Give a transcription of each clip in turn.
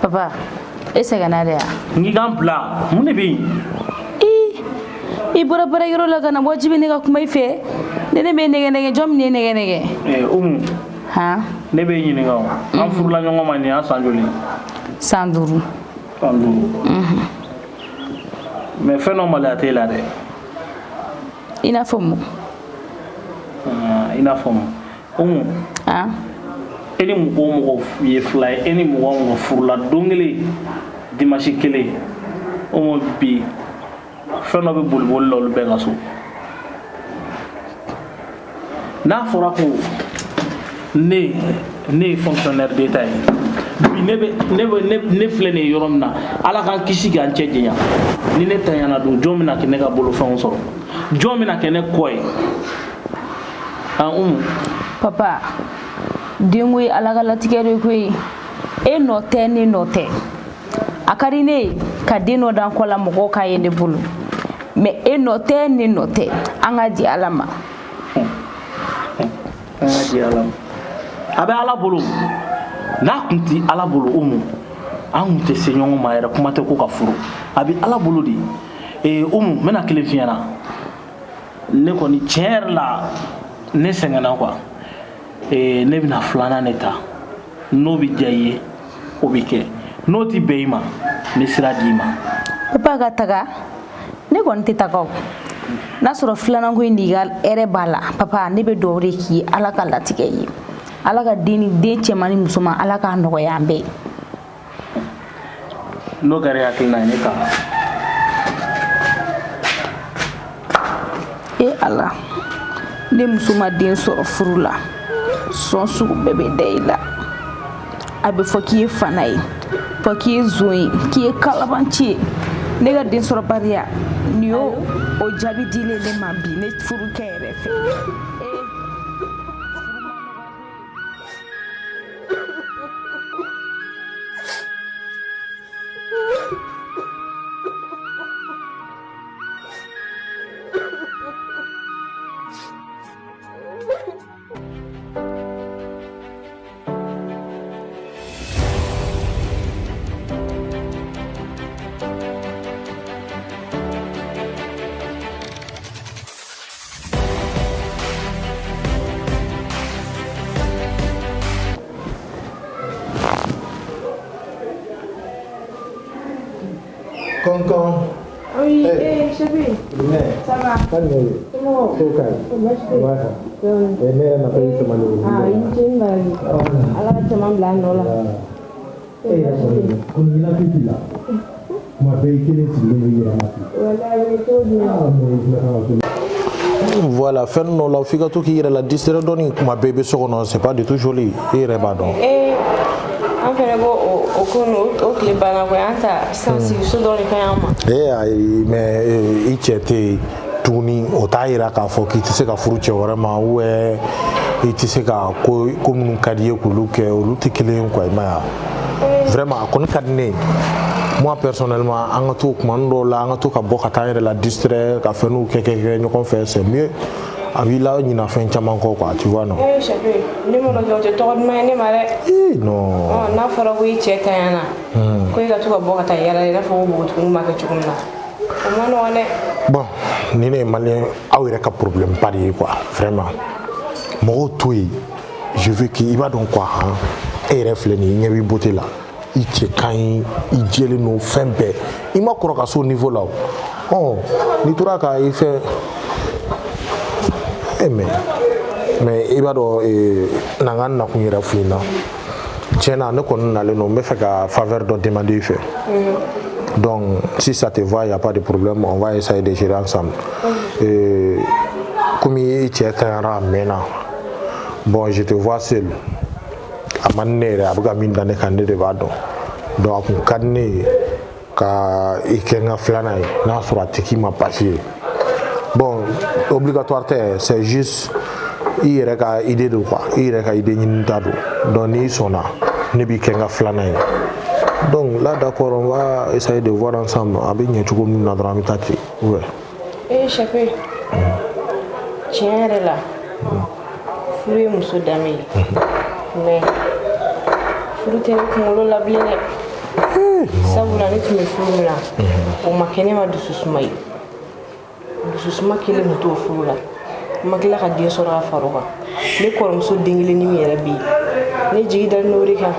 Papa, e sɛgɛnna de ya? N k'i ka n bila, mun de bɛ yen? Ii, i bɔra baarakɛyɔrɔ la ka na, wajibi ne ka kuma i fɛ. Ne bɛ nɛgɛ nɛgɛ, jɔn bɛ ne nɛgɛ nɛgɛ? Umu. Han? Ne bɛ ɲininka o. An furula ɲɔgɔn ma nin y'an san joli? San 5. San 5. Mais fɛn dɔ maloya t'e la dɛ. I n'a fɔ mun? I n'a fɔ mun? Umu. Han? E ni mɔgɔ o mɔgɔ ye fila ye, e ni mɔgɔ o mɔgɔ furula don kelen, dimanche kelen, Umu, bi fɛn dɔ bɛ boli boli la olu bɛɛ ka so. N'a fɔra ko ne ye fonctionnaire d'État ye, bi ne bɛ ne bɛ ne ne filɛ nin ye yɔrɔ min na, Ala k'an kisi k'an cɛ janya, ni ne tanyana dun, jɔn bɛna kɛ ne ka bolofɛnw sɔrɔ? Jɔn bɛna kɛ ne kɔ ye? Han, Umu. Papa, denko ye Ala ka latigɛ de koyi. E nɔ tɛ, ne nɔ tɛ. A ka di ne ye ka den dɔ dan kɔ la, mɔgɔw k'a ye ne bolo, mais e nɔ tɛ, ne nɔ tɛ. An ka di Ala ma. An ka di Ala ma. A bɛ Ala bolo. N'a kun ti Ala bolo, Umu, an kun tɛ se ɲɔgɔn ma yɛrɛ, kuma tɛ ko ka furu. A bɛ Ala bolo de. Umu, n bɛna kelen f'i ɲɛna. Ne kɔni, tiɲɛ yɛrɛ la, ne sɛgɛnna quoi. Ne bɛna filanan de ta. N'o bɛ diya i ye, o bɛ kɛ. N'o tɛ bɛn i ma, n bɛ sira d'i ma. Papa ka taga, ne kɔni tɛ taga o. N'a sɔrɔ filanan ko in de ka hɛrɛ b'a la, papa, ne bɛ dugawu de k'i ye, Ala ka latigɛ ye. Ala ka den ni den cɛman ni musoman, Ala k'a nɔgɔya an bɛɛ. N'o kɛra i hakilina ye, ne t'a la. E Ala, ne muso ma den sɔrɔ furu la, sɔn sugu bɛɛ bɛ da i la. A bɛ fɔ k'i ye fana ye, fɔ k'i ye zon ye, k'i ye kalabanci ye. Ne ka den sɔrɔ bariya nin y'o o jaabi dilen ne ma bi ne furukɛ yɛrɛ fɛ. Kɔnkɔn. Oui, hey, eh, chérie. Ça va? Comment? Somɔgɔw? Ne yɛrɛ natɔ i sama de. Ah, i ni ce, n baraji. Ala ka caman bila a nɔ la. E yɛrɛ kɔni, ko ni ɲɛnafin t'i la. Kuma bɛɛ i kelen sigilen don i yɛrɛ ma ten. Walayi, a bɛ cogo jumɛn? Ah, mais i fana kan ka to. Voilà, fɛn dɔ la, f'i ka to k'i yɛrɛ la distraire dɔɔni. Kuma bɛɛ i bɛ so kɔnɔ, c'est pas du tout joli, i yɛrɛ b'a dɔn. Eh, an fɛnɛ ko o ko ninnu, o tile banna koyi, an ta sisan sigi so dɔrɔn de ka ɲi an ma. E ayi, mais i cɛ tɛ yen tuguni, o t'a yira k'a fɔ k'i tɛ se ka furu cɛ wɛrɛ ma, ou bien i tɛ se ka ko ko minnu ka di i ye k'olu kɛ, olu tɛ kelen ye quoi, i ma ye wa? Vraiment, a kɔni ka di ne ye, moi personnellement, an ka to kuma dɔw la, an ka to ka bɔ ka taa an yɛrɛ la distraire, ka fɛnw kɛ kɛ kɛ ɲɔgɔn fɛ, c'est mieux. A b'i la ɲina fɛn caman kɔ quoi, tu vois non? Eh, Chape, ne mana kɛ, o tɛ tɔgɔ duman ye ne ma dɛ. Eh non. Ɔ, n'a fɔra ko i cɛ tanyana, ko i ka to ka bɔ ka taa yala i n'a fɔ ko npogotigininw b'a kɛ cogo min na, o ma nɔgɔn dɛ. Bon, ni ne ye malien, aw yɛrɛ ka problème ba de ye quoi, vraiment. Mɔgɔw to yen, je veux que i b'a dɔn quoi, han, e yɛrɛ filɛ nin ye, i ɲɛ b'i beauté la, i cɛ ka ɲi, i jɛlen don, fɛn bɛɛ, i ma kɔrɔ ka s'o niveau la o. Ɔ, n'i tora ka i fɛn e, mais i b'a dɔn, na n ka nakun yɛrɛ f'i ɲɛna. Tiɲɛ na, ne kɔni nalen don, n bɛ fɛ ka faveur dɔ demander i fɛ. Donc si ça te va, y a pas de problème, on va essayer de gérer ensemble. Komi i cɛ tanyara a mɛnna, bon, je te vois seul, a man di ne yɛrɛ, a bɛ ka min da ne kan, ne de b'a dɔn. Donc a kun ka di ne ye ka i kɛ n ka filanan ye, n'a sɔrɔ a tɛ k'i ma baasi ye. Bon, obligatoire tɛ, c'est juste i yɛrɛ ka idée don quoi, i yɛrɛ ka idée ɲini ta don. Donc n'i sɔnna, ne b'i kɛ n ka filanan ye. Donc là, d'accord, on va essayer de voir ensemble a bɛ ɲɛ cogo min na dɔrɔn, an bɛ taa ten, ouais. Eh, Chape, tiɲɛ yɛrɛ la, furu ye muso danbe ye, mais furu tɛ ne kunkolo la bilen dɛ. Sabula ne tun bɛ furu min na, o ma kɛ ne ma dususuma ye. Dususuma kelen tun t'o furu la. N ma tila ka den sɔrɔ ka fara o kan. Ne kɔrɔmuso den kelennin min yɛrɛ bɛ yen, ne jigi dalen n'o de kan.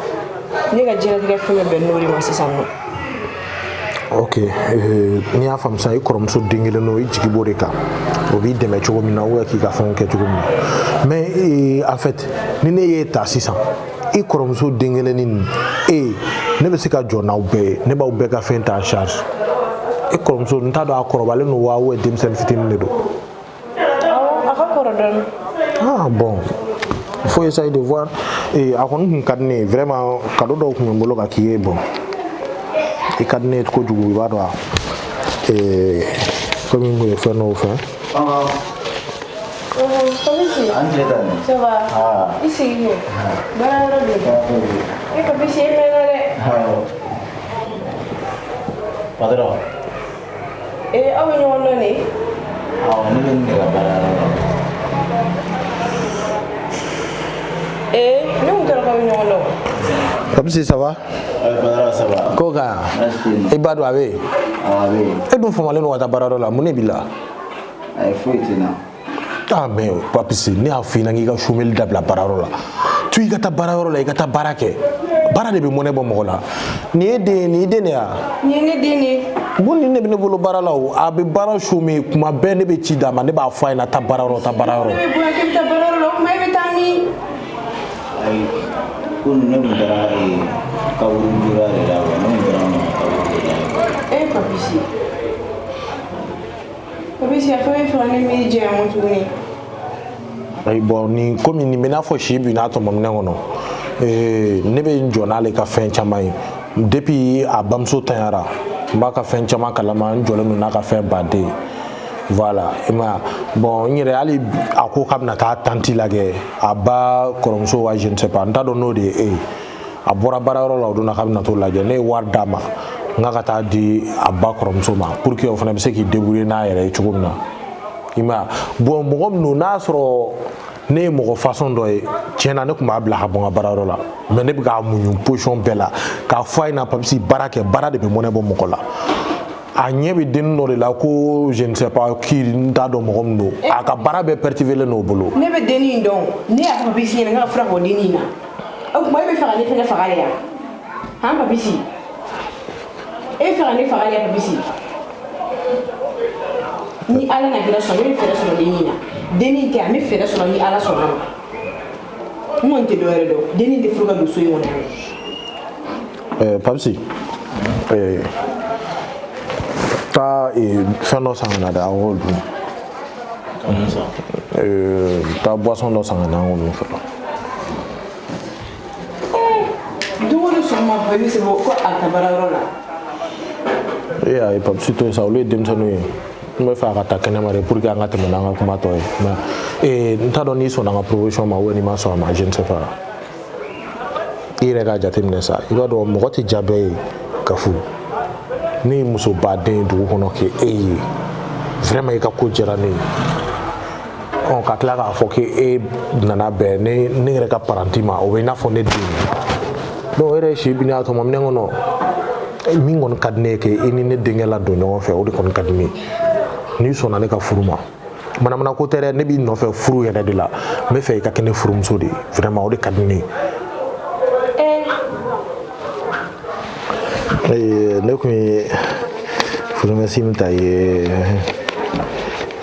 Ne ka diɲɛlatigɛ fɛn bɛɛ bɛn n'o de ma sisan nɔ. Ok, n'i y'a faamu sisan, i kɔrɔmuso den kelen n'o, i jigi b'o de kan, o b'i dɛmɛ cogo min na ou bien k'i ka fɛnw kɛ cogo min na. Mais en fait, ni ne y'e ta sisan, i kɔrɔmuso den kelennin nin, e ne bɛ se ka jɔ n'aw bɛɛ ye, ne b'aw bɛɛ ka fɛn ta en charge. E kɔrɔmuso, n t'a dɔn a kɔrɔbalen don wa ou bien denmisɛnnin fitinin de don? Awɔ, a ka kɔrɔ dɔɔnin. Ah bon, il faut essayer de voir. Et a kɔni kun ka di ne ye vraiment, cadeau dɔw kun bɛ n bolo ka k'i ye. Bon, i ka di ne ye kojugu, i b'a dɔn wa? Komi n kun ye fɛn dɔw fɛn. Papisi. An tile ta nin. Ça va? Ah. I sigi kɛ. Baara yɔrɔ don. E Papisi, e mɛnna dɛ. Patron. Ee, aw bɛ ɲɔgɔn dɔn de? Awɔ, ne bɛ nin de ka baara yɔrɔ la. Ee, ne kun t'a dɔn k'aw bɛ ɲɔgɔn dɔn. Papisi, ça va? Patron, ça va. Ko kan? Baasi tɛ yen. I ba dɔn a bɛ yen? Awɔ, a bɛ yen. E dun famalen don ka taa baarayɔrɔ la, mun de b'i la? Ayi, foyi tɛ n na. Ah mais Papisi, ne y'a f'i ɲɛna k'i ka sumeli dabila baarayɔrɔ la. To i ka taa baarayɔrɔ la, i ka taa baara kɛ. Baara de bɛ mɔnɛ bɔ mɔgɔ la. Nin ye den, nin y'i den de ye wa? Nin ye ne den de ye. Bon, nin de bɛ ne bolo baara la o. A bɛ baara sumi kuma bɛɛ, ne bɛ ci d'a ma, ne b'a fɔ a ɲɛna taa baarayɔrɔ, taa baarayɔrɔ. Ne bɛ bonya k'e bɛ taa baarayɔrɔ la, o tuma e bɛ taa min? Ayi, komi ne tun taara kaburu jura de la, ne tun taara n kaburu de la. E Papisi. Papisi, a fɔ e bɛ fɛ ka ne miiri janya kɔ tuguni. Ayi, bon, nin komi nin bɛ n'a fɔ si bi n'a tɔmɔ minɛn kɔnɔ. Ne bɛ n jɔ n'ale ka fɛn caman ye. Depuis a bamuso tanyara, n b'a ka fɛn caman kalama, n jɔlen don n'a ka fɛn baden. Voilà, i ma ye. Bon, n yɛrɛ hali a ko k'a bɛna taa tanti lajɛ, a ba kɔrɔmuso wa, je ne sais pas, n t'a dɔn n'o de ye e ye. A bɔra baarayɔrɔ la o don na k'a bɛna t'o lajɛ, ne ye wari d'a ma n k'a ka taa di a ba kɔrɔmuso ma pour que o fana bɛ se k'i débrouiller n'a yɛrɛ ye cogo min na. I ma ye. Bon, mɔgɔ min don, n'a sɔrɔ ne ye mɔgɔ façon dɔ ye, tiɲɛ na ne tun b'a bila ka bɔ n ka baarayɔrɔ la, mais ne bɛ k'a muɲu position bɛɛ la k'a fɔ a ɲɛna Papisi, baara kɛ, baara de bɛ mɔnɛ bɔ mɔgɔ la. A ɲɛ bɛ dennin dɔ de la ko je ne sais pas qui, n t'a dɔn mɔgɔ min don, a ka baara bɛɛ pertivélen n'o bolo. Ne bɛ dennin in dɔn, ne y'a fɔ Papisi ɲɛna n ka fura bɔ dennin in na. O tuma e bɛ fɛ ka ne fɛnɛ faga de yan? Han Papisi, e bɛ fɛ ka ne faga de yan Papisi? Ni Ala na kira sɔn, ne bɛ fɛɛrɛ sɔrɔ dennin in na. Dennin tɛ yan, n bɛ fɛɛrɛ sɔrɔ ni Ala sɔnna ma. N kɔni tɛ dɔwɛrɛ dɔn, dennin tɛ furu ka don so in kɔnɔ yan. Papisi, taa fɛn dɔ san ka na dɛ, an k'o dun. Taa boisson dɔ san ka na, an k'o dun fɔlɔ. Don o don sɔgɔma bɛɛ bɛ se ko a bɛ taa baarayɔrɔ la. E ayi, Papisi, to yen sa, olu ye denmisɛnninw ye. N bɛ fɛ a ka taa kɛnɛma de pour que an ka tɛmɛ n'an ka kuma tɔ ye. Mais n t'a dɔn n'i sɔnna an ka proposition ma ou bien n'i ma sɔn a ma, je ne sais pas. I yɛrɛ k'a jateminɛ sa, i b'a dɔn mɔgɔ tɛ ja bɛɛ ye ka furu. Ne ye musobaden ye dugu kɔnɔ k'e ye, vraiment i ka ko diyara ne ye. Ɔ ka tila k'a fɔ k'e nana bɛn ne ne yɛrɛ ka paranti ma, o bɛ i n'a fɔ ne den. Donc o yɛrɛ ye si bi n'a tɔmɔ minɛn kɔnɔ. Min kɔni ka di ne ye, k'e ni ne denkɛ ladon ɲɔgɔn fɛ, o de kɔni ka di ne ye. N'i sɔnna ne ka furu ma, manamana ko tɛ dɛ, ne b'i nɔfɛ furu yɛrɛ de la. N bɛ fɛ i ka kɛ ne furumuso de ye, vraiment o de ka di ne ye. Ne kun ye promesse min ta ye,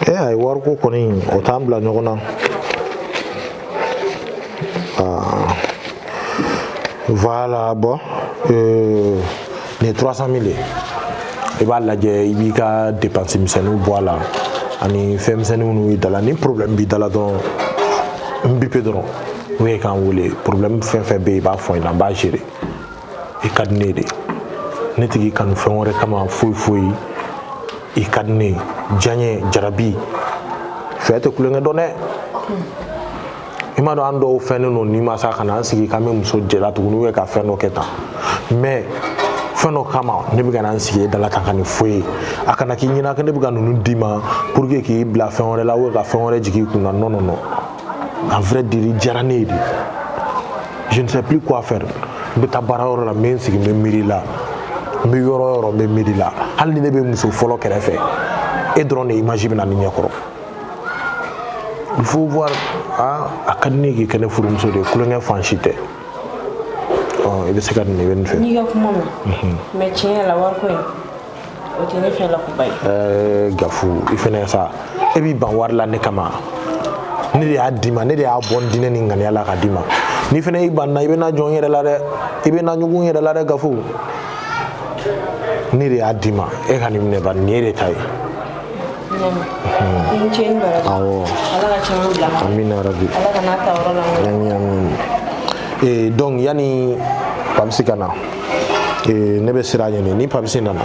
ayi, wariko kɔni o t'an bila ɲɔgɔn na. Voilà, bon, nin ye 300 000 ye. I b'a lajɛ, i b'i ka dépense misɛnninw bɔ a la ani fɛn misɛnnin minnu b'i da la. Ni problème b'i da la dɔrɔn, n bipe dɔrɔn ou bien k'an wele. Problème fɛn fɛn bɛ yen, i b'a fɔ n ɲɛna, n b'a gérer. I ka di ne ye de, ne tigi kanu fɛn wɛrɛ kama foyi foyi. I ka di ne ye, diyaɲɛ jarabi fɛ tɛ kulonkɛ dɔn dɛ. I m'a dɔn an dɔw fɛnnen don ni ma sa ka na an sigi k'an bɛ muso jɛla tuguni ou bien ka fɛn dɔ kɛ tan, mais fɛn dɔ kama ne bɛ ka na n sigi e da la tan ka nin fɔ ye. A kana k'i ɲɛna ko ne bɛ ka ninnu d'i ma pour que k'i bila fɛn wɛrɛ la ou bien ka fɛn wɛrɛ jigin i kun na. Non, non, non, en vrai dire, i diyara ne ye de. Je ne sais plus quoi faire. N bɛ taa baarayɔrɔ la, n bɛ n sigi, n bɛ miiri la. N bɛ yɔrɔ o yɔrɔ, n bɛ miiri la. Hali ni ne bɛ muso fɔlɔ kɛrɛfɛ, e dɔrɔn de image bɛ na ne ɲɛkɔrɔ. Il faut voir, ah, a ka di ne ye k'i kɛ ne furumuso de ye, kulonkɛ fan si tɛ. Ɔ, i bɛ se ka nin, i bɛ nin fɛ. N'i ka kuma mɛn, mais tiɲɛ yɛrɛ la, wariko in, o tɛ ne fɛ la koba ye. Ɛɛ Gafu, i fɛnɛ sa, e b'i ban wari la ne kama. Ne de y'a d'i ma, ne de y'a bɔ n diinɛ ni ŋaniya la ka d'i ma. N'i fɛnɛ y'i ban n na, i bɛ na jɔ n yɛrɛ la dɛ, i bɛ na ɲugun n yɛrɛ la dɛ. Gafu, ne de y'a d'i ma, e ka nin minɛ ba, nin ye de ta ye. I ni ce, ni baraji. Awɔ. Ala ka caman bila ma. Amina rabi. Ala ka n'a ta yɔrɔ la. Amin, amin. Donc yani Papisi ka na, ne bɛ sira ɲini. Ni Papisi nana,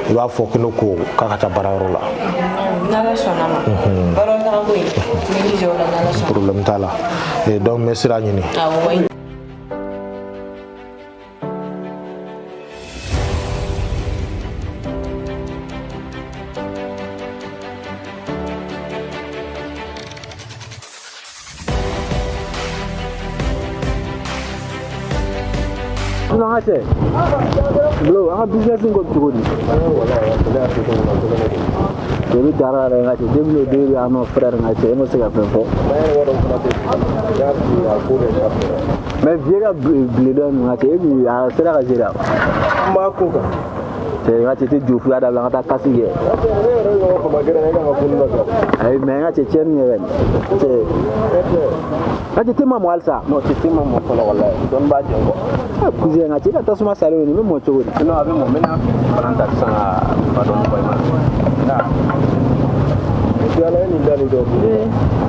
i b'a fɔ ko ne ko k'a ka taa baarayɔrɔ la. N'Ala sɔnna ma, baara taga ko in, n bɛ jija o la, n'Ala sɔnna. Problème t'a la. Donc n bɛ sira ɲini. Awɔ. An ka cɛ bro, an ka business in ko bɛ cogo di? Cɛ bɛ dara yɛrɛ, n ka cɛ, depuis le début an nɔ frère, n ka cɛ, e ma se ka fɛn fɔ. Mais vieux ka bile dɔ in, n ka cɛ, e bi a sera ka gérer. N b'a ko kan. Cɛ, n ka cɛ, tɛ jɔ fuya dabila, an ka taa kasi kɛ. Ne yɛrɛ bɛ ka fama gɛrɛ e kan ka funu nɔfɛ. Ayi, mais n ka cɛ, tiɲɛni kɛ bɛ cɛ. N ka cɛ, te ma mɔ halisa? Non, cɛ, te ma mɔ fɔlɔ, walayi. Dɔɔni b'a jɛ quoi. Ah, cousin, n ka cɛ, i ka tasuma salen don, nin bɛ mɔ cogo di? Non, a bɛ mɔ, n bɛna fana ta sisan ka ba dɔɔni bɔ i ma. Na. Ala ye nin da nin dɔ.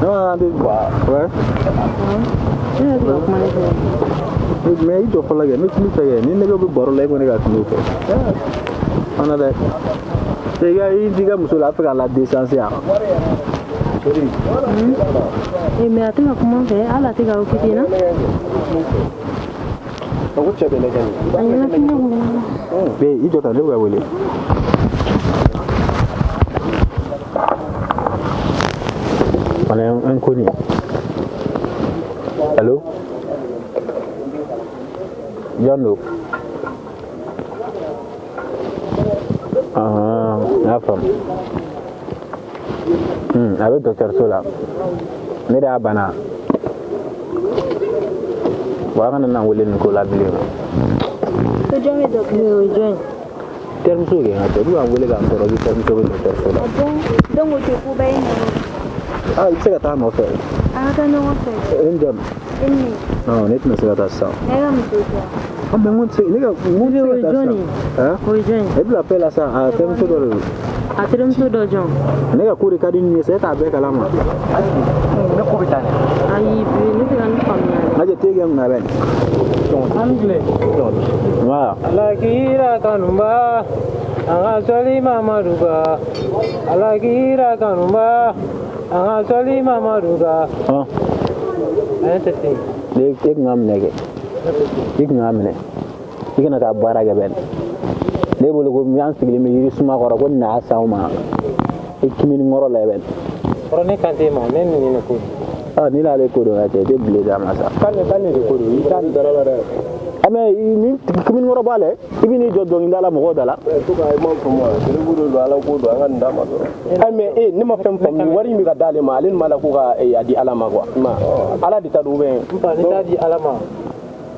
Non, an tɛ. Ouais. Mais i jɔ fɔlɔ kɛ, n bɛ kuma i fɛ kɛ, ni nɛgɛ bɛ baro la, e ko ne ka kuma i fɛ. Fana dɛ. I ka i t'i ka muso la, a fɛ k'a la desanse yan. Eh, mais a tɛ ka kuma n fɛ, hali a tɛ ka occupé na. A ko cɛ bɛ ne kɛ nin. A ɲɛnafin ne kun bɛ ne la. Ee, i jɔ tan, ne bɛ ka wele. Fana inconnu. Allo? Jɔn don? Ahan, n y'a faamu. A bɛ dɔgɔtɔrɔso la. Ne de y'a bana. Wa a kana na n wele nin ko la bilen. Ko jɔn bɛ dɔgɔtɔrɔso? O ye jɔn ye? Terimuso kɛ, n ka cɛ, u bɛ ka n wele k'an tɔɔrɔ k'i terimuso bɛ dɔgɔtɔrɔso la. Ah bon? Donc o tɛ koba ye nin ye. Ah, i bɛ se ka taa a nɔfɛ. An ka taa ɲɔgɔn fɛ. E ni jɔn? E ni ne. Non, ne tɛna se ka taa sisan. Ne ka muso tɛ yan. Ah, mais n ko tɛ se, ne ka n ko tɛ se ka taa sisan. Hein? O ye jɔn ye? E bila paix la sa, a terimuso dɔ de don. A terimuso dɔ jɔn? Ne ka ko de ka di nin ye sa, e t'a bɛɛ kalama. Ne ko bɛ taa dɛ. Ayi, bi ne tɛ ka nin faamuya dɛ. N ka cɛ, te kɛ n kunna bɛ nin. An tile. Voilà. Ala kira kanuba, an ka sɔli Mamadu kan. Ala kira kanuba, an ka sɔli Mamadu kan. Hɔn. A ye tɛ ten. Ne e kun ka minɛ kɛ. I kun ka minɛ. I kana taa baara kɛ bɛ nin. Ne bolo ko an sigilen bɛ yiri suma kɔrɔ ko nin y'a san ma. I kimini kɔrɔ la bɛ nin. Kɔrɔ ne kan t'e ma, ne ni nin de ko don. Ah, ni n'ale ko don, ka cɛ, i tɛ bile d'a ma sa. K'ale de ko don. I t'a dara la dɛ. Ah, mais ni kimini kɔrɔ b'a la, i bɛ n'i jɔ dɔnkilida la mɔgɔw da la. En tout cas, i m'a faamu wa? Geribu de don, Ala ko don, an ka nin d'a ma dɔrɔn. Ayi, mais ne ma fɛn faamu, nin wari in bɛ ka d'ale ma, ale nin b'a la ko ka a di Ala ma quoi. I ma ye? Ala de ta don ou bien? N fa, ne t'a di Ala ma.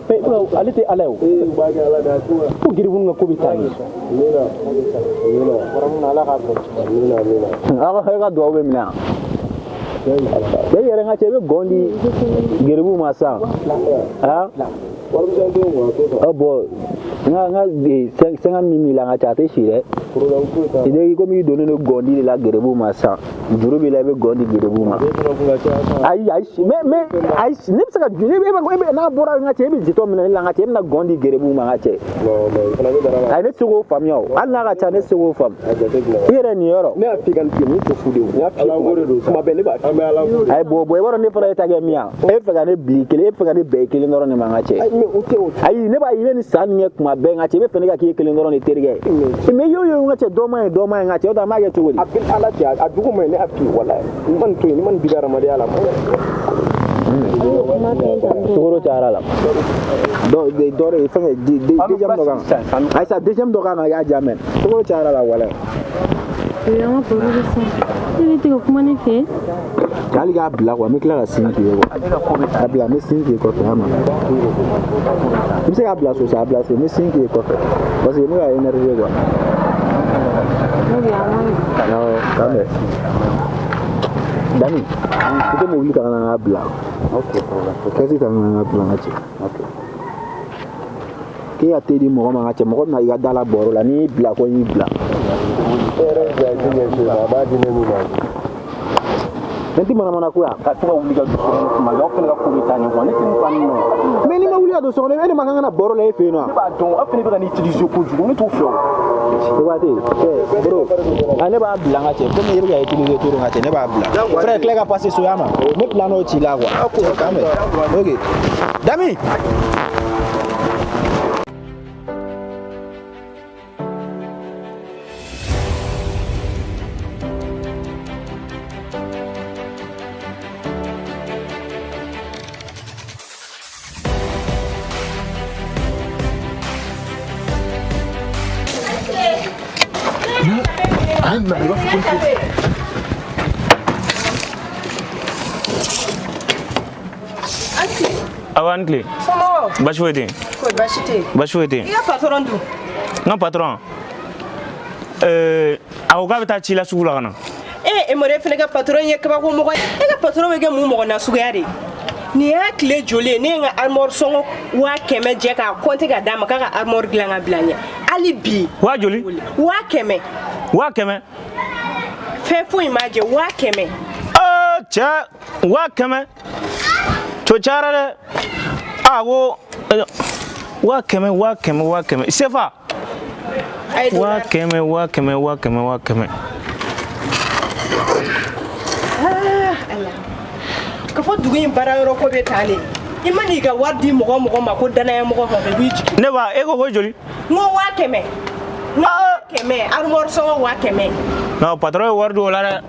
Mais ale tɛ Ala ye o. Ee, u b'a kɛ Ala de ye, a t'o la. Ko geribu ka ko bɛ taa nin. Amina. Amina. Kɔrɔ mun na, Ala k'a bɔ. Amina, amina. Aw ka duwawu bɛ minɛ yan. E yɛrɛ, n ka cɛ, i bɛ gɔn di geribu ma sisan. Ah? Warimisɛn t'o kun, a t'o sɔrɔ. Ah bon, n ka 50 min b'i la, n ka cɛ, a tɛ si dɛ. Problème foyi t'a la. I komi i donnen don gɔn di de la geribu ma sisan. Juru b'i la, i bɛ gɔn di geribu ma. E fana kun ka ca sa. Ayi, ayi, mais ayi, ne bɛ se ka ne bɛ n'a bɔra, n ka cɛ, e bɛ jitɔ minɛ ne la, n ka cɛ, e bɛna gɔn di geribu ma, n ka cɛ. Non, mais i fana bɛ dara la. Ayi, ne tɛ se k'o faamuya o. Hali n'a ka ca, ne tɛ se k'o faamu. A jate minɛ. I yɛrɛ nin yɔrɔ. Ne y'a f'i ka nin nin tɛ fu de ye o. N y'a f'i ye kuma bɛɛ, kuma bɛɛ ne b'a f'i ye. An bɛ Ala ko de. Ayi, bon, i b'a dɔn ne fana ye ta kɛ min ye, e fɛ ka ne bi kelen, e fɛ ka ne bɛn i kelen dɔrɔn de ma, n ka cɛ. Ayi, mais o tɛ o. Ayi, ne b'a ye i bɛ nin san nin kɛ kuma bɛɛ, n ka cɛ, i bɛ fɛ ne ka k'i kelen dɔrɔn de terikɛ ye. Mais yo yo, n ka cɛ, dɔ ma ɲi, dɔ ma ɲi, n ka cɛ, o tɛ an b'a kɛ cogo di? A bɛ Ala cɛ, a jugu ma ɲi, ne y'a f'i ye walayi. Ni ma nin to yen, ni ma nin b'i ka hadamadenya la, ma ɲi. Sukaro cayara la. Dɔ dɔ de fɛngɛ deuxième dɔ kan. Ayisa deuxième dɔ kan ka y'a jaa mɛ sukaro cayara la walayi. An ka baro bɛ sa. E bɛ tɛ ka kuma ne fɛ. Hali k'a bila quoi, n bɛ tila ka sin k'i ye quoi. A bila, n bɛ sin k'i ye kɔfɛ a ma. I bɛ se k'a bila so sa, a bila so, n bɛ sin k'i ye kɔfɛ. Parce que n bɛ ka énervé quoi. Awɔ, k'an bɛn. Dani, i tɛ mobili ta ka na n ka bila. Kɛsi ta ka na n ka bila n ka cɛ. K'e ka te di mɔgɔ ma n ka cɛ, mɔgɔ bɛna i ka da la bɔrɔ la, n'i y'i bila ko n y'i bila. E yɛrɛ bɛ ka ɲɛsin a b'a di ne min ma. Ne tɛ manamana ko yan. Ka to ka wuli ka don so kɔnɔ tuma bɛɛ, aw fana ka ko bɛ taa ɲɛ quoi, ne tɛ nin faamu nɔ. Mais n'i ma wuli ka don so kɔnɔ, e de ma kan ka na bɔrɔ la e fɛ yen nɔ. Ne b'a dɔn, aw fana bɛ ka ne utiliser kojugu, ne t'o fɛ o. Kobate, cɛ, bro, ah, ne b'a bila n ka cɛ, komi e bɛ ka utiliser trop n ka cɛ, ne b'a bila. Frère, tila ka passer so ya ma. N bɛ plan dɔw ci la quoi. Cɛ, k'an bɛn. Ok. Dami. Awa ni tile. Somɔgɔw? Baasi foyi tɛ yen. Kɔri baasi tɛ yen? Baasi foyi tɛ yen. I ka patɔrɔn dun? N ka patɔrɔn a ko k'a bɛ taa ci la sugu la ka na. E Emori, e fana ka patɔrɔn ye kabako mɔgɔ ye. E ka patɔrɔn bɛ kɛ mun mɔgɔ nasuguya de ye? Nin y'a tile joli ye ne ye n ka armoire sɔngɔ 100 000 jɛ k'a compter ka d'a ma k'a ka armoire dilan ka bila n ɲɛ hali bi. Waa joli? 100 000. 100 000. Fɛn foyi ma jɛ 100 000. Cɛ 100 000. To cayara dɛ. A ko 100 000 100 000 100 000 sefa. 100 000 100 000 100 000 100 000. Ah, Ala. Ka fɔ dugu in baara yɔrɔ ko bɛ tan de. I ma n'i ka wari di mɔgɔ mɔgɔ ma ko danaya mɔgɔ kan, o b'i jigin. Ne ba, e ko ko joli? N ko 100 000. N ko 100 000, armoire sɔngɔ 100 000. Non, patron ye wari di o la dɛ.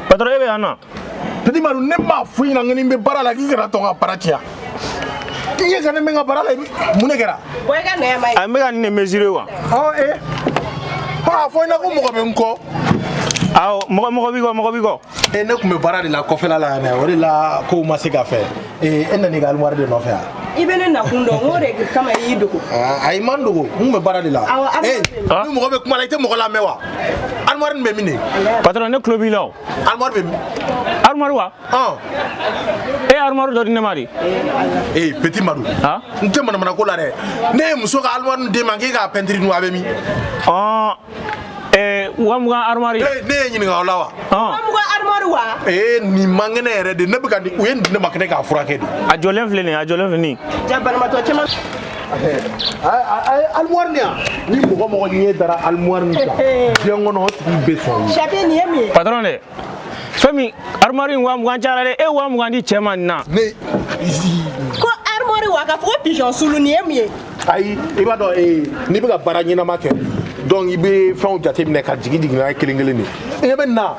Patron, e bɛ yan nɔ. Petit Madu, ne m'a fɔ i ɲɛna n ko ni n bɛ baara la k'i kana tɔn ka baara tiɲɛ. I ɲɛ ka ne bɛ n ka baara la, mun de kɛra? Bɔ i ka na yan ma ye. A n bɛ ka nin de mesurer wa. Ɔ ee. A fɔ i ɲɛna ko mɔgɔ bɛ n kɔ. Awɔ, mɔgɔ mɔgɔ b'i kɔ, mɔgɔ b'i kɔ. E ne tun bɛ baara de la kɔfɛla la yan dɛ, o de la kow ma se ka fɛ. Ee e nana i ka armoire de nɔfɛ yan. I bɛ ne nakun dɔn, n k'o de kama i y'i dogo. Ayi, man dogo, n tun bɛ baara de la. Awɔ, armoire Ee, bɛ ni mɔgɔ bɛ kuma la, i tɛ mɔgɔ lamɛn wa? Armoire nin bɛ min de? Patron, ne tulo b'i la o. Armoire bɛ min? Armoire wa? E ye armoire dɔ di ne ma de. Ee Petit Madu. N tɛ manamana ko la dɛ. Ne ye muso ka armoire nin d'e ma k'e k'a peinture dun, a bɛ min? 20 000 armoire. Ee ne ye ɲininka o la wa? 20 000 armoire wa? Ee nin man kɛnɛ yɛrɛ de, ne bɛ ka nin, u ye nin di ne ma kɛnɛ k'a furakɛ de. A jɔlen filɛ nin ye, a jɔlen filɛ nin ye. Ja banabaatɔ caman. Armoire nin yan, ni mɔgɔ mɔgɔ ɲɛ dara armoire nin kan diɲɛ kɔnɔ, o tigi bɛ sɔn. Chape, nin ye min ye? Patron dɛ, fɛn min armoire in 20 000 cayara dɛ, e 20 000 di cɛ ma nin na. Ne. Ko armoire wa, k'a fɔ ko pigeon sulu, nin ye mun ye? Ayi, i b'a dɔn ee n'i bɛ ka baara ɲɛnama kɛ, donc i bɛ fɛnw jateminɛ ka jigin jigin n'a ye kelen kelen de. I ɲɛ bɛ nin na,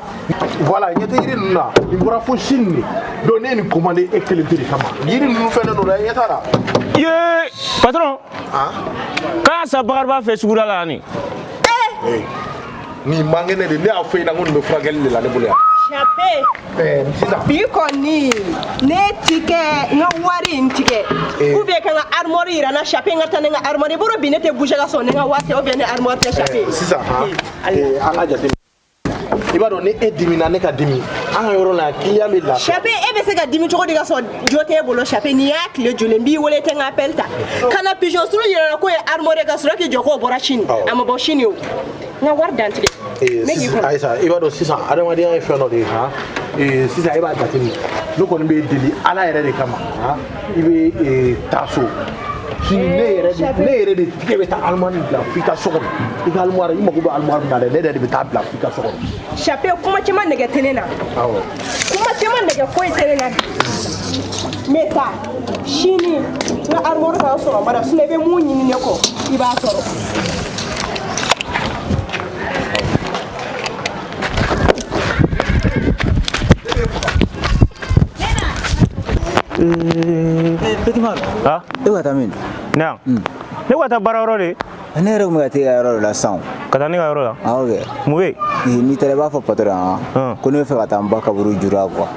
voilà, ɲɛ tɛ yiri ninnu na, nin bɔra fo Chine de, donc ne ye nin commandé e kelen pe de kama. Yiri ninnu fɛn don dɛ, i ɲɛ t'a la. Ye patron. K'a san Bakari b'a fɛ suguda la yan nin. Ee nin man kɛnɛ de, ne y'a fɔ e ɲɛna ko nin bɛ furakɛli de la ne bolo yan. Chape. Sisan. Bi kɔni ne ti kɛ n ka wari in tigɛ ou bien ka n ka armoire yira n na. Chape, n ka taa ni n ka armoire i bolo bi, ne tɛ bouger ka sɔrɔ ni n ka wari tɛ ou bien ni armoire tɛ, Chape. Sisan han, an ka jateminɛ, i b'a dɔn ni e dimina, ne ka dimi, an ka yɔrɔ la client bɛ lafiya. Chape, e bɛ se ka dimi cogo di ka sɔrɔ jo t'e bolo? Chape, nin y'a tile joli, n b'i wele tɛ n ka appel ta ka na pigeon sulu yira n na k'o ye armoire ye, ka sɔrɔ k'i jɔ k'o bɔra Chine. A ma bɔ Chine o, n ka wari dantigɛ. Ne k'i kɔnɔ. Ayisa, i b'a dɔn sisan adamadenya ye fɛn dɔ de ye han. Sisan e b'a jateminɛ, ne kɔni b'e deli Ala yɛrɛ de kama han, i bɛ taa so sini, ne yɛrɛ de tigɛ bɛ taa armoire bila f'i ka so kɔnɔ. I ka armoire, i mago bɛ armoire min na dɛ, ne yɛrɛ de bɛ taa bila f'i ka so kɔnɔ. Chape, kuma caman nɛgɛ tɛ ne na. Awɔ. Kuma caman nɛgɛ foyi tɛ ne na bi. N bɛ taa sini, n ka armoire ka sɔrɔ n bara, sinon i bɛ mun ɲini ne kɔ, i b'a sɔrɔ. Petit Madu. Ah? E bɛ ka taa min? Ne yan? Ne bɛ ka taa baarayɔrɔ de. Ne yɛrɛ tun bɛ ka taa e ka yɔrɔ de la sisan. Ka taa ne ka yɔrɔ la? Awɔ kɛ. Mun bɛ yen? N'i taara i b'a fɔ patron ye ko ne bɛ fɛ ka taa n ba kaburu jura quoi.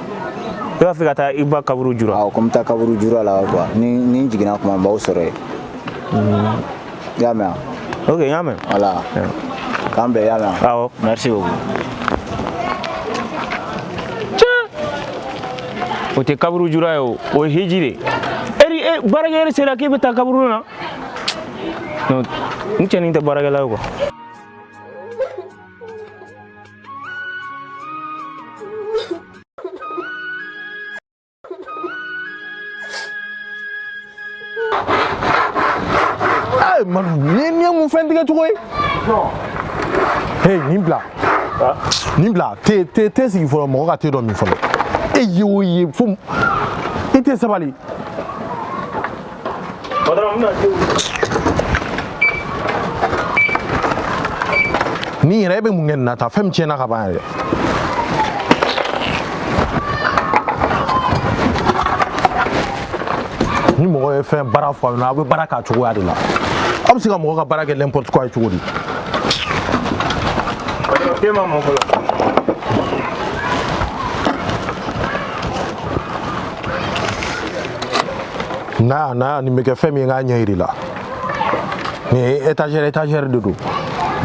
E b'a fɛ ka taa i ba kaburu jura? Awɔ, ko n bɛ taa kaburu jura la quoi. Ni n jiginna tuma min n b'aw sɔrɔ yen. I y'a mɛn wa? Ok, n y'a mɛn. Voilà. K'an bɛn, i y'a mɛn wa? Awɔ. Merci beaucoup. O tɛ kaburu jura ye o, o ye hiji de ye. E baarakɛ yɛrɛ sera k'e bɛ taa kaburu na? Non, n cɛnin tɛ baarakɛla ye quoi. Hey, Madu, nin ye mun fɛn tigɛ cogo ye? Hey, nin bila. Nin bila, te te sigi fɔlɔ, mɔgɔ ka te dɔ min fɔlɔ. E ye o ye fo i tɛ sabali. Patron, n bɛna te Nin yɛrɛ e bɛ mun kɛ nin na tan? Fɛn min tiɲɛna ka ban yɛrɛ. Ni mɔgɔ ye fɛn baara fɔ aw ɲɛna, aw bɛ baara k'a cogoya de la. Aw bɛ se ka mɔgɔ ka baara kɛ n'importe quoi ye cogo di? Patron, te ma mɔ fɔlɔ. Na na nin bɛ kɛ fɛn min ye n k'a ɲɛ yir'i la. Nin ye étagère de don.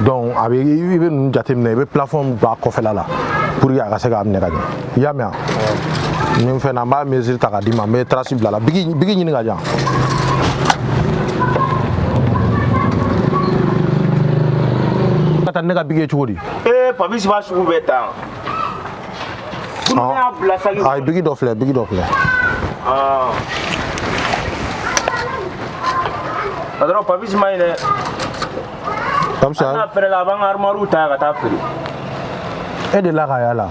Donc a bɛ i bɛ ninnu jateminɛ, i bɛ plafond don a kɔfɛla la pour que a ka se k'a minɛ ka ɲɛ. I y'a mɛn wa? Nin fɛn na n b'a mesure ta k'a d'i ma, n bɛ trace bila a la. Bigi ɲini ka di yan. Ka taa ne ka bigi ye cogo di? Ee, Papis b'a sugu bɛɛ ta. Kunun ne y'a bila saki. Ayi, bigi dɔ filɛ, bigi dɔ filɛ. Ah. Patron, Papis ma ɲi dɛ. Papis N'a fɛrɛ la, a b'an ka armoire ta ka taa feere. E delila k'a y'a la?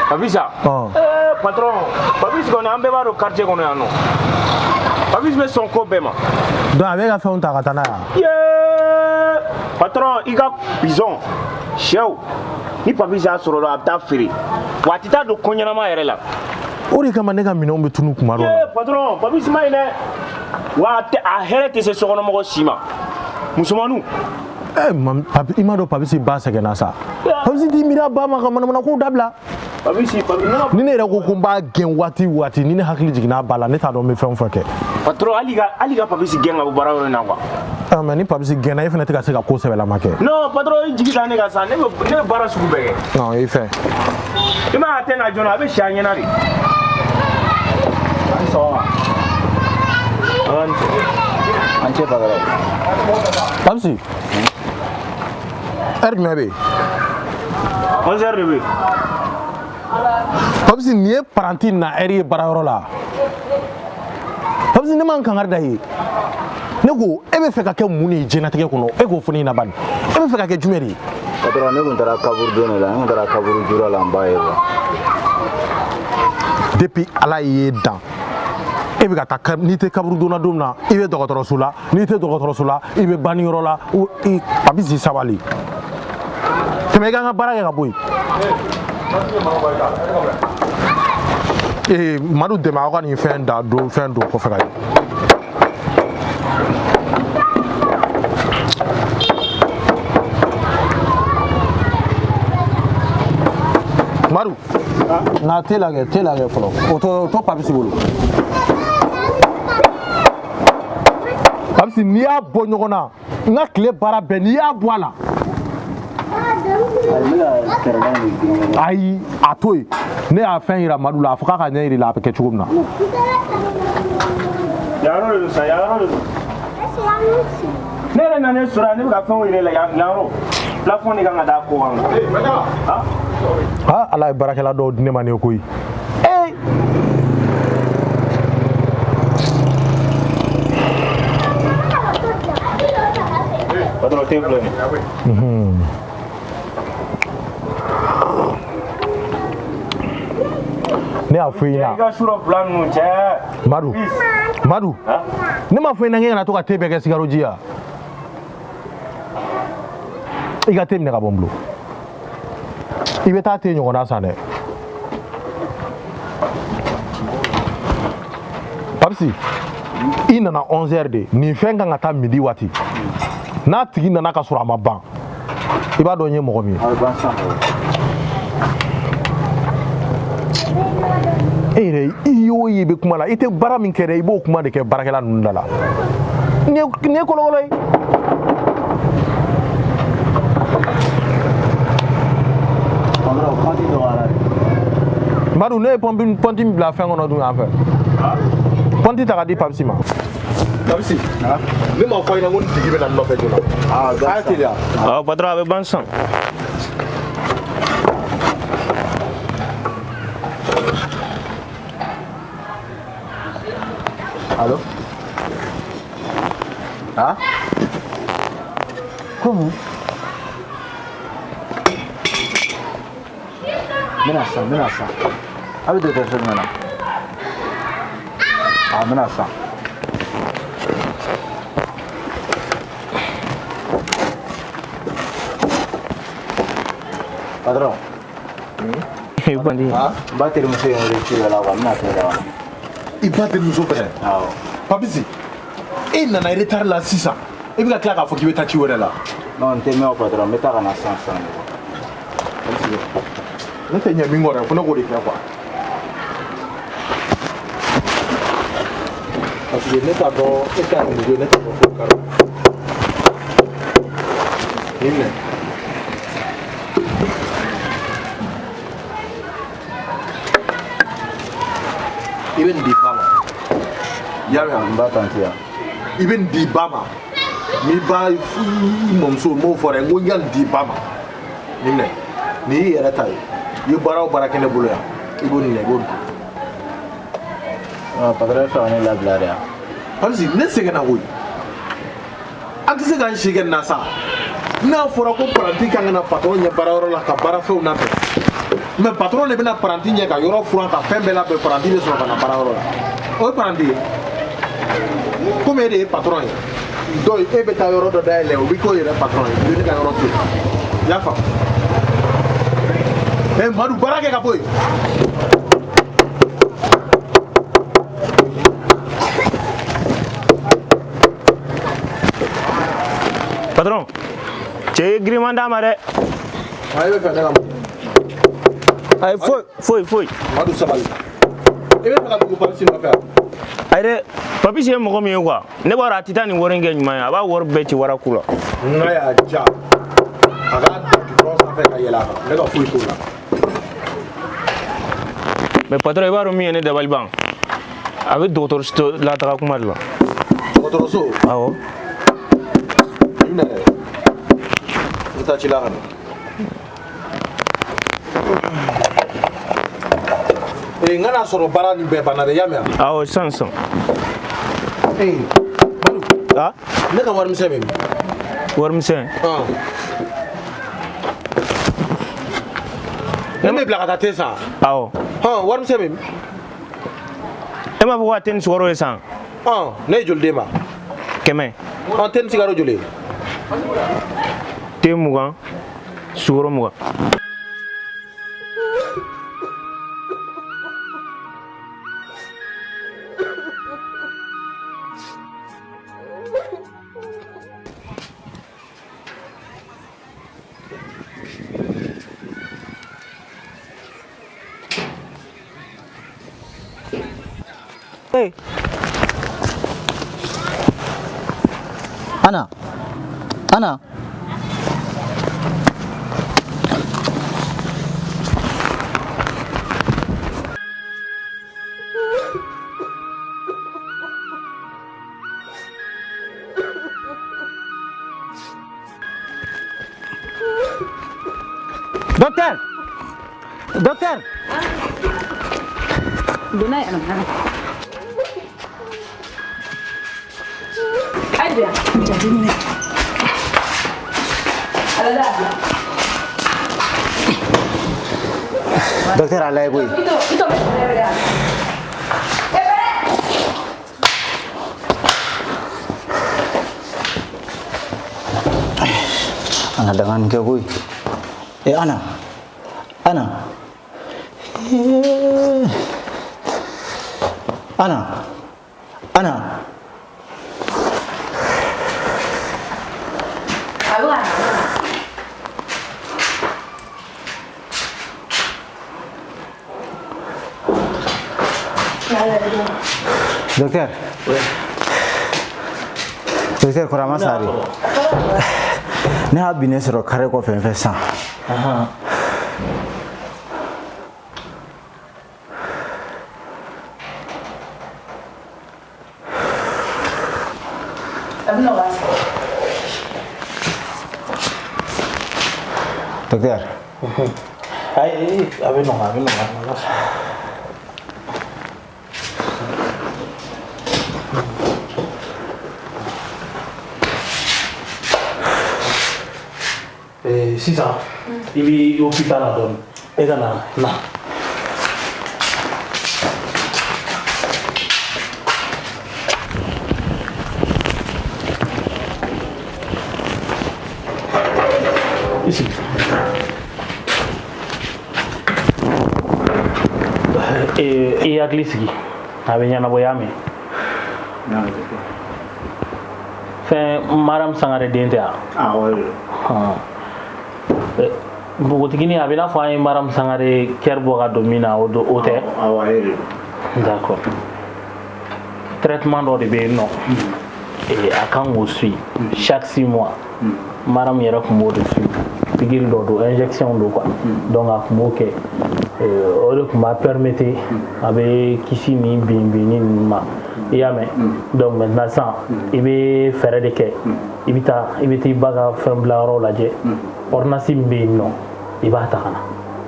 Papis a? Ee, patron, Papis kɔni an bɛɛ b'a dɔn quartier kɔnɔ yan nɔ. Papis bɛ sɔn ko bɛɛ ma. Donc a bɛ ka fɛnw ta ka taa n'a ye wa? Yee! Patron, i ka bison, sɛw, ni Papis y'a sɔrɔ dɔrɔn a bɛ taa feere. Wa a tɛ taa don ko ɲɛnama yɛrɛ la. O de kama ne ka minɛnw bɛ tunu kuma dɔw la. Ee, patron, Papis ma ɲi dɛ. Wa a hɛrɛ tɛ se sokɔnɔmɔgɔ si ma. Musomaninw. Eh, i m'a dɔn Papis ba sɛgɛnna sa. Papis t'i miiri a ba ma ka manamana kow dabila. Papis, Ni ne yɛrɛ ko ko n b'a gɛn waati o waati, ni ne hakili jiginna a ba la, ne t'a dɔn n bɛ fɛn o fɛn kɛ. Patron, hali ka Papis gɛn ka bɔ baara yɔrɔ in na quoi. Ah, mais ni Papis gɛnna, e fana tɛ ka se ka ko sɛbɛlama kɛ. Non, patron, i jigi da ne kan sa, ne bɛ baara sugu bɛɛ kɛ. Non, i fɛ. I m'a ye a tɛ na joona, a bɛ si a ɲɛna de. A ni sɔgɔma. An cɛ patron. Papis. Heure jumɛn bɛ yen? 11h de bɛ yen. Papis, nin ye paranti na heure ye baarayɔrɔ la. Papis, ne ma n kankari da ye. Ne ko e bɛ fɛ ka kɛ mun de ye diɲɛlatigɛ kɔnɔ? E k'o fɔ ne ɲɛna bani. E bɛ fɛ ka kɛ jumɛn de ye? Patron, ne tun taara kaburu don de la, ne tun taara kaburu jura la n ba ye quoi. Depuis Ala y'i dan, e bɛ ka taa, n'i tɛ kaburu donna don min na, i bɛ dɔgɔtɔrɔso la, n'i tɛ dɔgɔtɔrɔso la, i bɛ banniyɔrɔ la. Papis, sabali. Tɛmɛ i ka n ka baara kɛ ka bɔ yen. Ee, Madu dɛmɛ aw ka nin fɛn da don fɛn don kɔfɛ ka ɲɛ. Madu, na te lajɛ fɔlɔ. O to Papis bolo. Papis, n'i y'a bɔ ɲɔgɔn na, n ka tile baara bɛɛ, n'i y'a bɔ a la. Ayi, a to yen. Ne y'a fɛn yira Madu la, a fɔ k'a ka ɲɛ yir'i la a bɛ kɛ cogo min na. Yan yɔrɔ de don sa, yan yɔrɔ de don. Ne yɛrɛ nanen sɔrɔ yan, ne bɛ ka fɛnw yir'e la yan yɔrɔ. Plafond de kan ka da ko kan. Ah, Ala ye baarakɛla dɔw di ne ma nin ye koyi. Ee! Patron, te filɛ nin ye. Ne y'a fɔ i ɲɛna. I ka su dɔ fila ninnu cɛ. Madu, Madu, ne m'a fɔ i ɲɛna k'e kana to ka te bɛɛ kɛ sikaro ji ye wa? I ka te minɛ ka bɔ n bolo. I bɛ taa te ɲɔgɔnna san dɛ. Papisi, i nana 11 heures de nin fɛn kan ka taa midi waati n'a tigi nana ka sɔrɔ a ma ban i b'a dɔn n ye mɔgɔ min ye. E yɛrɛ i y'o ye i bɛ kuma la i tɛ baara min kɛ dɛ i b'o kuma de kɛ baarakɛla ninnu da la nin ye kolokolo ye. Madu ne ye pɔnti min bila fɛn kɔnɔ dun yan fɛ pɔnti ta ka di Papisi ma. Papisi ne m'a fɔ a ɲɛna ko nin tigi bɛ na n nɔfɛ joona. A y'a teliya. Awɔ patron a bɛ ban sisan. Allo? Ah? Ko mun? N bɛna sisan, n bɛna sisan. A bɛ dɔgɔtɔrɔso jumɛn na? Ah, n bɛna sisan. Patron. Bandi. N ba terimuso ye n wele ci dɔ la quoi, n bɛna t'o la. I ba terimuso fɛnɛ? Awɔ. Papisi, e nana retard la sisan e bɛ ka tila k'a fɔ k'i bɛ taa ci wɛrɛ la. Non, n tɛ mɛn o patron, n bɛ taa ka na sisan sisan de. Ne tɛ ɲɛ min kɔ dɛ, fo ne k'o de kɛ quoi. Parce que ne t'a dɔn e ta ye muso ye ne t'a dɔn ko karo. Nin minɛ. I bɛ nin di ba ma. I y'a mɛn wa? N ba tanti ya. I bɛ nin di ba ma. N'i ba i mɔmuso n m'o fɔ dɛ, n ko n ka nin di ba ma. Nin minɛ. Nin y'i yɛrɛ ta ye. I ye baara o baara kɛ ne bolo yan, i b'o minɛ i b'o dun. Ah, patron e fɛ ka ne labila de ya? Papisi ne sɛgɛnna koyi. An tɛ se k'an si kɛ nin na sa. N'a fɔra ko paranti kan ka na patɔrɔn ɲɛ baarayɔrɔ la ka baarafɛnw labɛn. Mais patɔrɔn de bɛna paranti ɲɛ ka yɔrɔ furan ka fɛn bɛɛ labɛn paranti bɛ sɔrɔ ka na baarayɔrɔ la. O ye paranti ye. Komi e de ye patɔrɔn ye. Donc e bɛ taa yɔrɔ dɔ dayɛlɛ o bɛ k'o yɛrɛ patɔrɔn ye. I bɛ ne ka yɔrɔ to yen. I y'a faamu? Eh Madu baara kɛ ka bɔ yen. Patron, cɛ ye giriman d'a ma dɛ. A e bɛ fɛ ne ka mun? Ayi foyi foyi foyi. Madu sabali. E bɛ fɛ ka tugu Papisi nɔfɛ wa? Ayi dɛ, Papisi ye mɔgɔ min ye quoi, ne b'a dɔn a tɛ taa nin wari in kɛ ɲuman ye, a b'a wari bɛɛ ci waraku la. N'a y'a ja, a k'a da gidɔrɔn sanfɛ ka yɛlɛ a kan, ne ka foyi t'o la. Mais patron i b'a dɔn min ye ne dabali ban, a bɛ dɔgɔtɔrɔso lataga kuma de la. Dɔgɔtɔrɔso? Awɔ. I bɛna dɛ. N bɛ taa ci la ka na. Ee n kana sɔrɔ baara nin bɛɛ banna dɛ, i y'a mɛn wa? Awɔ sisan sisan. Ee Madu. Ah? Ne ka warimisɛn bɛ min? Warimisɛn? Ne m'e bila ka taa te san? Awɔ. Hɔn warimisɛn bɛ min? E m'a fɔ ko ka te ni sukaro ye san? Hɔn ne ye joli d'e ma? 100. Hɔn te ni sukaro joli ye? Te 20, sukaro 20. Hey. Ana. Ana. Docteur! Docteur! Donna yan nɔ. Ayi yan. Jateminɛ. Alala. Docteur a lajɛ koyi. I to bɛ bɛrɛ yan. An ka danga nin kɛ koyi. Eh Ana. Ana. Eh. Ana. Docteur. Docteur Kurama Sari. Ne y'a binnen sɔrɔ kare kɔfɛ n fɛ sisan. A bɛ nɔgɔya sa. Docteur. Ayi, a bɛ nɔgɔya, a bɛ nɔgɔya. Ala sɔnna. Sisan i b'i hôpital la dɔɔni, e ka na na. I sigi. I hakili sigi, a bɛ ɲɛnabɔ, i y'a mɛn? Fɛn Mariam Sangare den tɛ wa? Awɔ, o de don. Npogotiginin, a bɛ i n'a fɔ an ye Mariam Sangare kɛri bɔ ka don min na, o don, o tɛ? Awɔ, ale de don. D'accord. Traitement dɔ de bɛ yen nɔ, a kan k'o suit chaque 6 mois. Mariam yɛrɛ tun b'o de suit. Pikiri dɔ don, injection don quoi. Donc a tun b'o kɛ. O de tun b'a permettre a bɛ kisi nin binbinni ninnu ma. I y'a mɛn? Donc maintenant sisan, i bɛ fɛɛrɛ de kɛ. I bɛ taa, i bɛ t'i ba ka fɛn bila yɔrɔ lajɛ. Ordonnance min bɛ yen nɔ, i b'a ta ka na.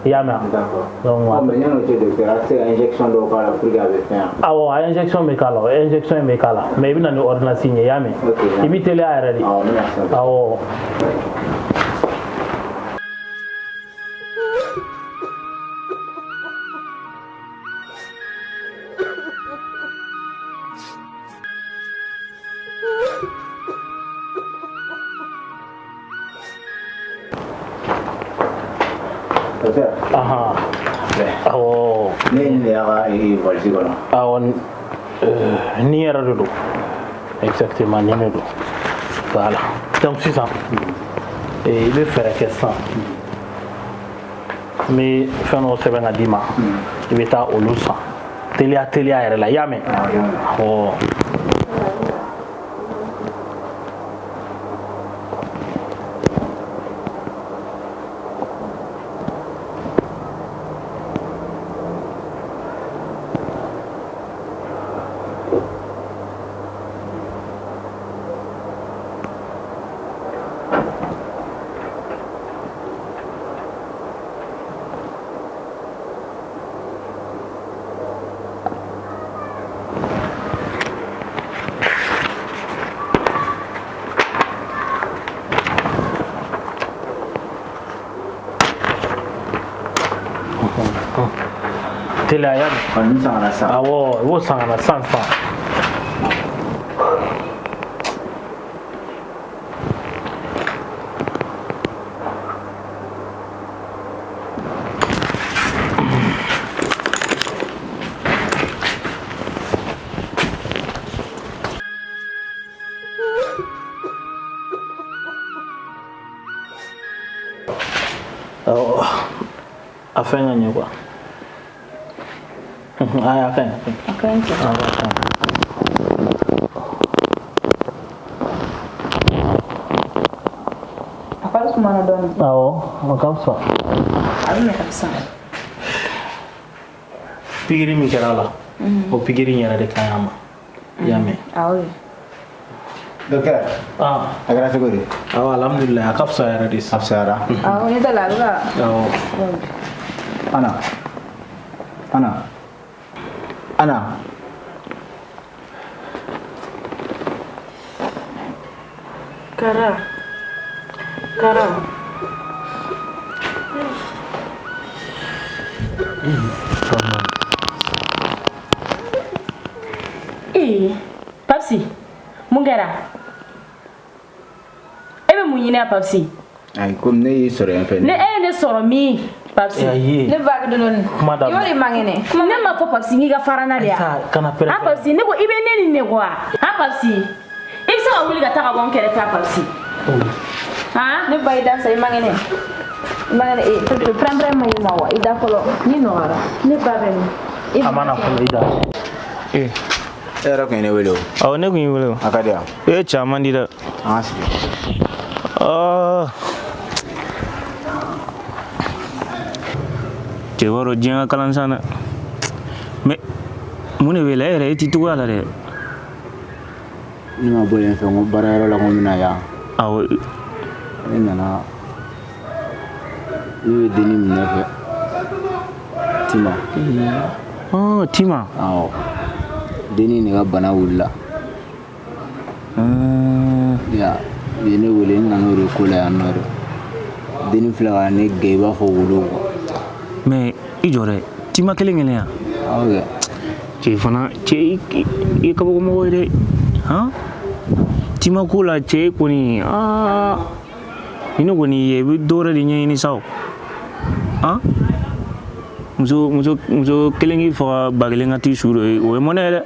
I y'a mɛn? D'accord. Donc mais yan'o cɛ docteur, a tɛ se ka injection dɔw k'a la pour que a bɛ fɛn wa? Awɔ, a injection bɛ k'a la, injection in bɛ k'a la, mais i bɛ na ni ordonnance in ye, i y'a mɛn? I bɛ teliya yɛrɛ de. Awɔ, n bɛna sisan. Awɔ. Docteur. Ahan. Awɔ. Ne ye nin de y'a ka valise kɔnɔ. Awɔ, nin yɛrɛ de don. Exactement, nin de don. Voilà. Donc sisan, i bɛ fɛɛrɛ kɛ sisan. N bɛ fɛn dɔw sɛbɛn ka d'i ma. I bɛ taa olu san. Teliya teliya yɛrɛ la, i y'a mɛn? Awɔ. Teliya ya. Ɔ, nin san ka na sisan. Awɔ, i b'o san ka na sisan sisan. Awɔ, a fɛn ka ɲɛ quoi. Ayi, a ka ɲi. A ka ɲi cɛ. Awɔ, a ka ɲi. A fari sumana dɔɔni. Awɔ, o ka fisa. A bɛ nɔgɔya sisan. Pikiri min kɛra a la, o pikiri in yɛrɛ de ka ɲi a ma. I y'a mɛn? Awɔ. Docteur. Ah. A kɛra cogo di? Awɔ, alhamdulilayi, a ka fisa yɛrɛ de sisan. A fisayara? Awɔ, ne ta la a bɛ ka. Awɔ. Ana. Ana. Ana. Kara. Kara. Ee, Papsi, mun kɛra? E bɛ mun ɲini a Papsi? Ayi, komi ne y'i sɔrɔ yan fɛ. Ne e ye ne sɔrɔ min, Papsi? Ayi. Ne ba bɛ dɔɔni. Kuma dabila. I y'o de man kɛnɛ. Ne ma fɔ Papsi k'i ka fara n na de ya? Sa, kana pɛrɛn. Han Papsi, ne ko i bɛ ne ni ne kɔ wa? Han Papsi, i bɛ se ka wuli ka taa ka bɔ n kɛrɛfɛ a Papsi? Han? Ne ba i da sa, i man kɛnɛ. I man kɛnɛ, ee, pɛrɛn pɛrɛn ma ɲi ma wa? I da fɔlɔ. Ni nɔgɔyara. Ne ba bɛ min? A ma na fɔlɔ, i da. E yɛrɛ kun ye ne wele o. Awɔ, ne kun y'i wele o. A ka di yan. E cɛ, a man di dɛ. An ka sigi. Aa. Cɛ b'a dɔn diɲɛ ka kalan san dɛ. Mais mun de b'e la e yɛrɛ e t'i cogoya la dɛ. Ne ma bɔ yen fɛ n ko baarayɔrɔ la ko n bɛna yan. Awɔ. Ne nana ne bɛ dennin min nɔfɛ Tima. Ɔɔ Tima. Awɔ. Dennin de ka bana wulila. Ya u ye ne wele n nana o de ko la yan nɔ de. Dennin filɛ ka ne gɛn i b'a fɔ wulu quoi. Mais i jɔ dɛ Tima kelen kelen yan. Awɔ kɛ. Cɛ fana cɛ i ye kabakomɔgɔ ye dɛ. Han? Tima ko la cɛ kɔni aa ni ne kɔni ye i bɛ dɔ wɛrɛ de ɲɛɲini sa o. Han? Muso muso muso kelen k'i faga ba kelen ka t'i su dɔ ye o ye mɔnɛ ye dɛ.